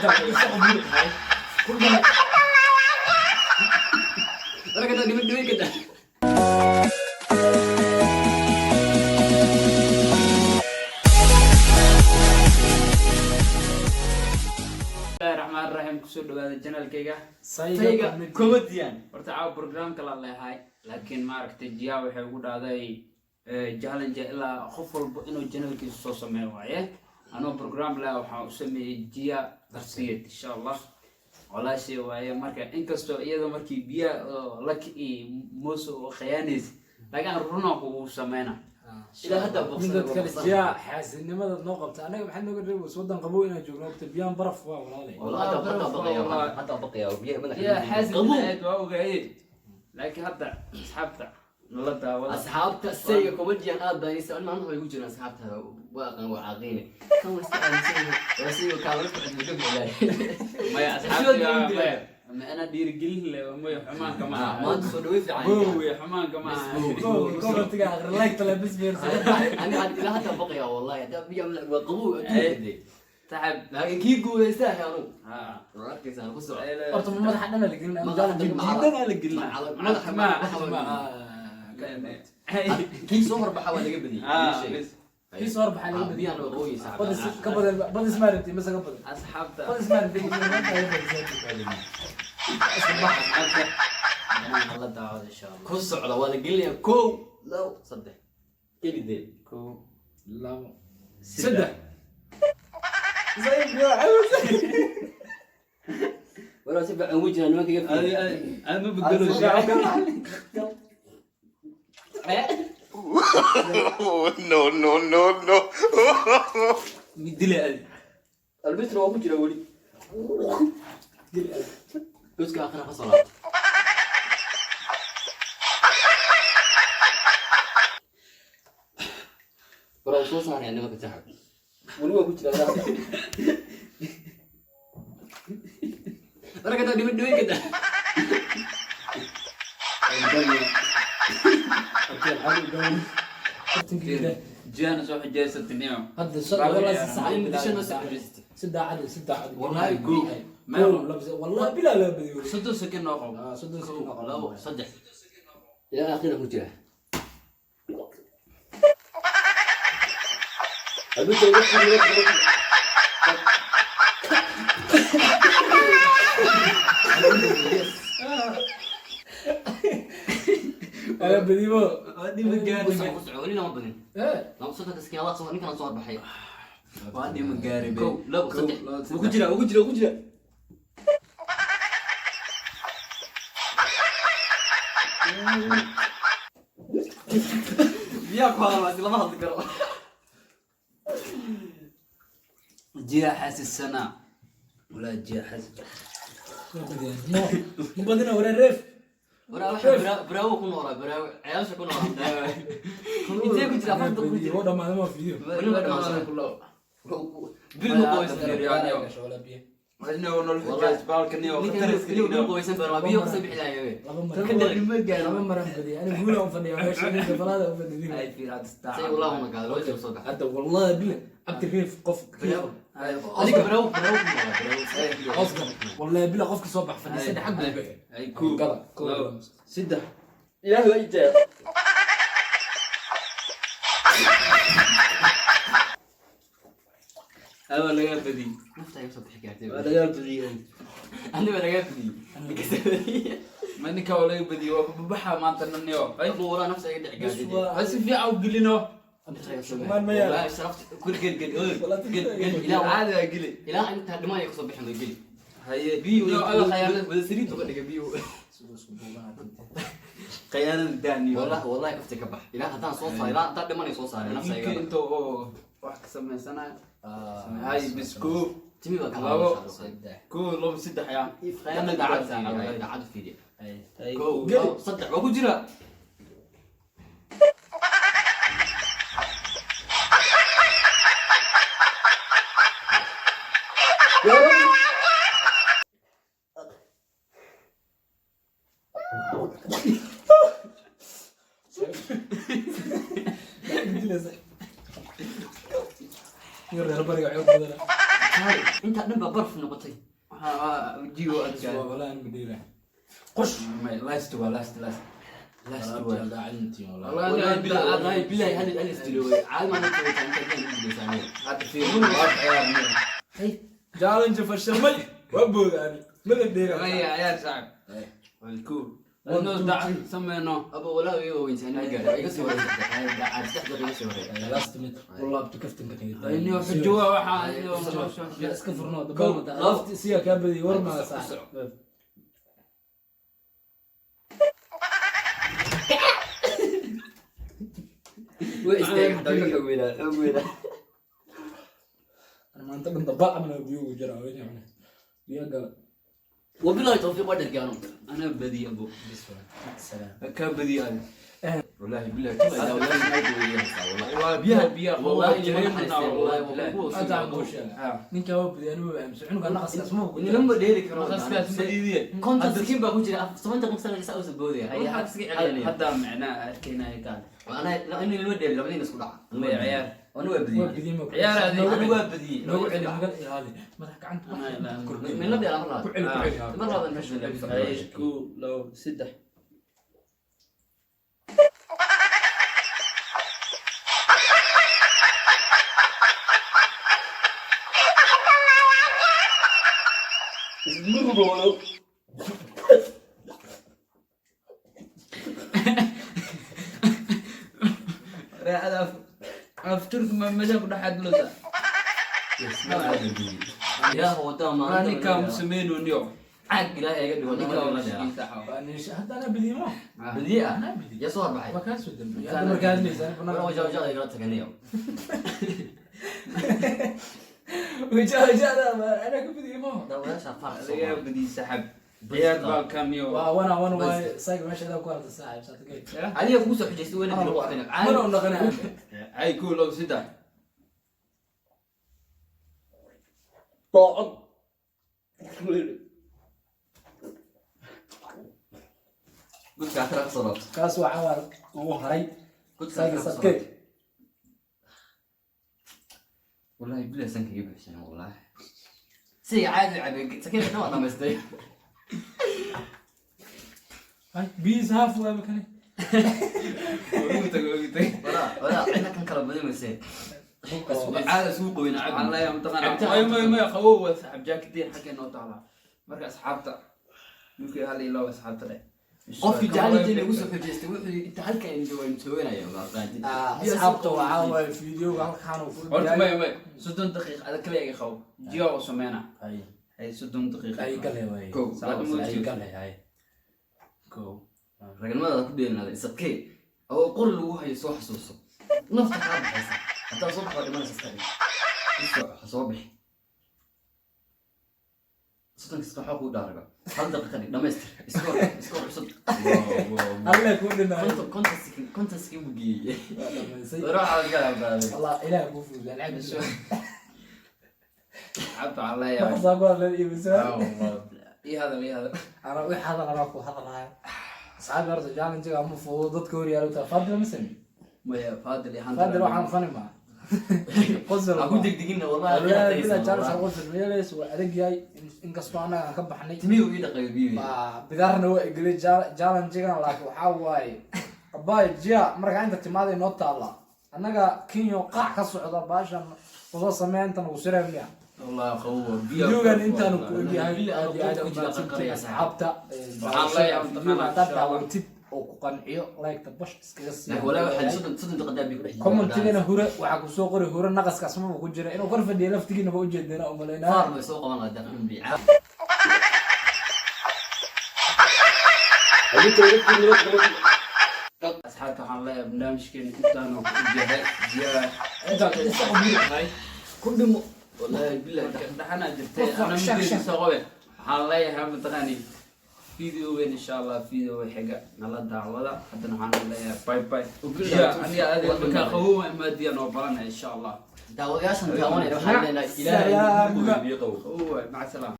Ku dhala. Marka dhiman dhiman kada. Bismillahi raxmaan raxiim. Kusoo dhawaada channelkayga Sayga Comedian. Horta caawa program kala leeyahay, laakiin maaragtay jiyaa waxay ugu dhacday challenge ilaa qof walba inuu channelkiisa soo sameeyo waaye. Anoo program leh waxaan u sameeyey jiya darsiyeed, insha Allah, walaashay waaye. Marka inkastoo iyada markii biyaha oo laki iyo moos oo khiyaanaysa, laakiin runaan kugu sameyna. Ilaa hadda boqsan. Midad kale, jiyaa xaasidnimada noo qabta annaga maxaa nooga reebaysa? Waddan qabow inaan joogno ogta, biyaan baraf waa walaalay. Wallah hadda hadda baqaya, hadda baqaya biyaha madaxa. Jiya xaasid Qabow. aad waa ogaayeen, laakiin hadda asxaabta nala daawada. Asxaabta Sayga Comedian aad baan isa maalmaha way ugu jiraan asxaabta, waa aqaan, waa caqiine kan waa iska aaminsan yahay, waa sidoo kaamil ku xidhmay ka bilaay. Maya, asxaabta, maya, ma ana dhiirigelin leh, maya, xumaanka ma aha. Maanta soo dhaweyn fiican. Boowe, xumaanka ma aha. Commentiga akhri, like tale bis fiirso. Ani hadda ilaa hadda baqaya, wallahi hadda biyaha madaxa waa qabow adduunka dee. Taxab. Laakiin kii guulaysta anu ha waa arkaysaan ku soco. Horta ma madaxa dhana la gelin ama Madaxa dhan. Jiidan la gelina. Madaxa. Madaxa. Kii soo horbaxa waa laga badiyey. Kii soo horbaxa laga badiyey. Biyahana waa qabow. Badis ka badan, badis ma rabtid mise ka badan? Asxaabta. Badis ma rabtid. Asxaabta nala daawada, insha Allah. Ku socda, waa la gelinayaa. Kow, labo, saddex, gelidee. Kow, labo, saddex. Saddex. Waraa si fiican ugu jiraan nimanka iga fiican. Aad ma bedelo. No, no, no, no. Midile adi. Albitro waa ku jira weli. Godka aakhira ka soo laabta. Waraa soo saaraya nimanka saxab, weli waa ku jira ilaa hadda. Marka taa dhiman dhiman kada. Jiyana soo xijaysatiniyo. Hadda والله In muqdisho noo soo xajiistay. si daacad, si daacad. Wallahi go. والله bilaa loo badiyo. 30 second noo qabo. 30 second. Labo, saddex, ilaa aakhira ku jira. Albitro waa. Ala badiyo. Waa dhima gaari. Ku soco, weli lama badin. Eh. Lama soddonka sakiin Allah soo ninkan soo horbaxay. Waa dhima gaari. Kow, labo, saddex, wuu ku jira, wuu ku jira, wuu ku jira. Biyaha ku hadalmaasi lama hadli karo. Jiya xaasisana walaa jiya xaasis. Ma badiyaan, no, ma badina waree reef. Waraa waxa baraawo ku noolaa, baraawo ceelasha ku noolaa intee ku jira afarta ku jira. Oo dhamaada ma fiiyo. Weli ma dhamaadsan. Bil ma qoysan. Inuu nolol xijays baalkaniyo khatar iska ninkan dhigno. qoysan baa biyo kasoo bixi lahaye. Laba mar, laba maran badiya. Ani guula u fadhiya meesha, ninka falaada u fadhiya. Ay fiiraad. Say wallahu ma gaado laba jeer soo baxa. Hadda wallahi bila abti reef qof. Baraawo adiga, baraawo, baraawo ku noolaa, baraawo. Qofka wallahi bila qofka soo bax fadhiya saddex xag buu bixi. Ay kow, gala kow, labo, saddex. Ilaahu waa ijaa. Waa lagaa badiyey. Nafta iga soo bixi gaartay. Waa lagaa badiyey. Ani baa lagaa badiyey. Ma ninka waa laga badiyey, waa babaxa maanta naniyo. Abu waraa nafta iga dhici gaartay. Ha si fiican u gelino. Maan ma yaala. Wallahi sharafta kul gel gel gel gel ilaa Caadi waa geli. Ilaa inta dhimanaya kasoo bixin way geli. Haye. Biyo. Niyo, aga khayaanada. Wada saliid uga dhiga biyo. Khayaanada daaniyo. Wallahi wallahi kafta ka bax ilaa haddaan soo saaray, ilaa haddaan dhimanaya soo saaray nafta iga. Ninka inta oo wax ka samaysanayo. Hay bis koo. Timi baa ka. Labo. Kow, labo, saddex yaa. Khiyaanada daacad fiiriya, daacad fiiriya. Ay. Kow, labo, saddex, waa ku jira. Reer bariga xoog badana. Kaale, intaa dhan baa baraf noqotay. Jigo adkaa. Walaa in madheera. Qosh may last waa last last last waa. Daacintiin walaa. Wallahi billahi, wallahi billahi, hal isdilo wey. Caadi ma noqotay inta dhan ugu gudaysaa. Hadda fiir waa ciyaar. Challenge fashilmay. Waa boodaani. Mala dheera. Maya ciyaar saaxib. Cool. Anoo dac sameyno. Abo walaa iga weyntaan ma gaadhay. Iga soo wareegtay. Daacad 3 daqiiqo iga soo wareegtay. Last minute. Wallah abti kaftanka naga. Ini xujo waxa. Ya iska furno dabal lafti siya ka badi war ma sax. Way istaagay xataa, iga xoog weynaa, xoog weynaa. Ana maanta dhan dabal amna biyo ugu jira weyn yani. Biyo gala. Wabillahi tawfiiq, waa dhargii anu. Ana badi abo. Salaam. Ka badi ani. Wallahi billahi tuma daa wallahi ma gooyaysaa wallahi. Waa biyaha biyaha Wallahi wallahi wallahi wallahi. Hadda aan kuu sheegay. Ninka waa badi anigu aaminsan cunuga naqaskaas ma ku jiro. Lama dheeri karo. Naqaskaas ma diidiye. 50 sakiin baa ku jira. 10 daqiiqo sana saa usoo boodaya. Hay Waxaad iska celinaya. Hadda macnaa arkaynaya kaan. Ana in lama dheeri, laba nin isku dhaca. Maya ciyaar. Anu waa Waa badiyey. badi ma ku. Ciyaar adiga. Anu waa badiyey. Noogu celi naga ilaali. Madax gacanta Ana ilaali. kordhi. Min la dheera mar Ku labaad. celi ku celi. Mar labaad meesha la dheeri. Ay ku labo saddex. Reecada afturka ma meesha ku dhex hadloosa. Ilaah wadaa maanta. Ninkaa musameynoniyo. Caag ilaahay iga dhigo. Ninkaa Ninka la dheera. Hadda ana badi ma. Badiye ah. Ana badi. Yaa soo horbaxay. Waa kaa soo dambeeyay. Hadda markaa hadlaysa aniga Waa banaanka. wajah igala taganayo. Wajah wajah ana ku badi ma. Daawadaasha faar soo. Adigaa badiyey saaxib. Ciyaar baa kamiyo. Waa wana wana waay sayga meesha ku aragta saaxiib saatagay. Adiga kugu soo xujaystay weyna dilo waqtina. Mana u naqanaa. Ay ku labo saddex. Boocod. Gudka akhira ka soo laabto. Kaas waxaa waa ugu haray. Gudka Sayga akhira ka soo sadkay. laabto. Wallahi billahi sanka iga buuxsan wallahi. Siga caadi cabay sakiin dhan waa dhamaystay. Ay biis half waa makane. Ugu tag ugu tag. Walaa walaa cidna kan kala badin maysee. Caada isugu qoyna Waxaan cabdi. leeyahay mataqaanaa. Cabitaan. Maya maya maya qabow waa saaxib jaaketiin xaggee noo taalaa. Marka asxaabta ninkii hal iyo labo asxaabta dheh. Qofkii challenge lagu soo xujaystay wuxuu inta halkan in joogan jooganaya waa qaadi. Asxaabta waxaa waaye fiidiyoga halkaan uu ku Horta maya maya 30 daqiiq adag kaliya iga qabo. Jiyo oo sameyna. Ay Ay 30 daqiiq. ay gale waay. Kow, Saacad labo, ma Ay jirto. gale ay. Kow. Ragnimadaada ku dheelinaada isadkee oo qori lagu hayo soo xasuuso. Nafta kaa baxaysa. Haddaad soo baxdo dhimanaysa iska dhig. Isoo ha soo bixi. 30-ka waxaa kuu dhaariba. 1 daqiiqa dhig dhamaystir. Iskoor iskoor cusub. Alle ku dhinaayo. 50 sakiin 50 sakiin buu geeyey. Waa dhamaysay. Ruuxa iska laabaaday. Allah ilaah kuu fududeeyo alxamdulillah. Asxaabta waxaan leeyahay. Naqasaa ku hadlan iyo bisoo. Ii hadal ii hadal. Ana wixii hadal anaa ku hadlaaya. Asxaabi horta challenge-ga ma fududo dadka hor yaalo taa Fadil ma sameeyey. Maya Fadil iyo Hunter. Fadil waxaan fani maa. Qosol. Ha ku degdegina wallahi. Wallahi bila challenge qosol meelays waa adag yahay inkastoo annaga aan ka baxnay. Timihii uu ii dhaqayo biyo. Baa bidaarna waa igelay challenge-gan laakiin waxaa waaye abaay jia markaa inta timaada inoo taalla annaga Kenya oo qaac ka socda baashan kusoo sameeya inta nagu siraya miya. Wallahi qabow biyo. Videogan intaanu ku egyahay Billahi, aad iyo aad ku u jira mahadsantihiin qarqaraya asxaabta. Waxaan leeyahay Videoga mataqaanaa, haddaad insha Allah. daawatid oo ku qanciyo like-ta bash iskaga siiya. Laakiin wallahi waxaa 30 daqiiqo biyo ku dhex jira. Commentigana hure waxaa kusoo qori hure naqaskaas maba ku jira inuu kor fadhiya laftigiinaba ujeedina umalaynaa. Faar bay soo qaban lahaa daqiiqan biyo. Asxaabta waxaan leeyahay barnaamijkeena intaanu ku egyahay. Jiyaa Ku dhimo. Wallahi billahi. Dhaxanaa jirtay ana muddo soo qabe. Waxaan leeyahay mataqaani video-weyn insha Allah video xiga nala daawada. Haddana waxaan leeyahay bye bye. Jiyaa aniga adiga markaa qabow waa imaadiyaan oo baranaya insha Allah. Daawadayaashan daawanayna waxaan leenahay ilaahay Salaam. inuu biyo qabow. Qabow waay maca salaama.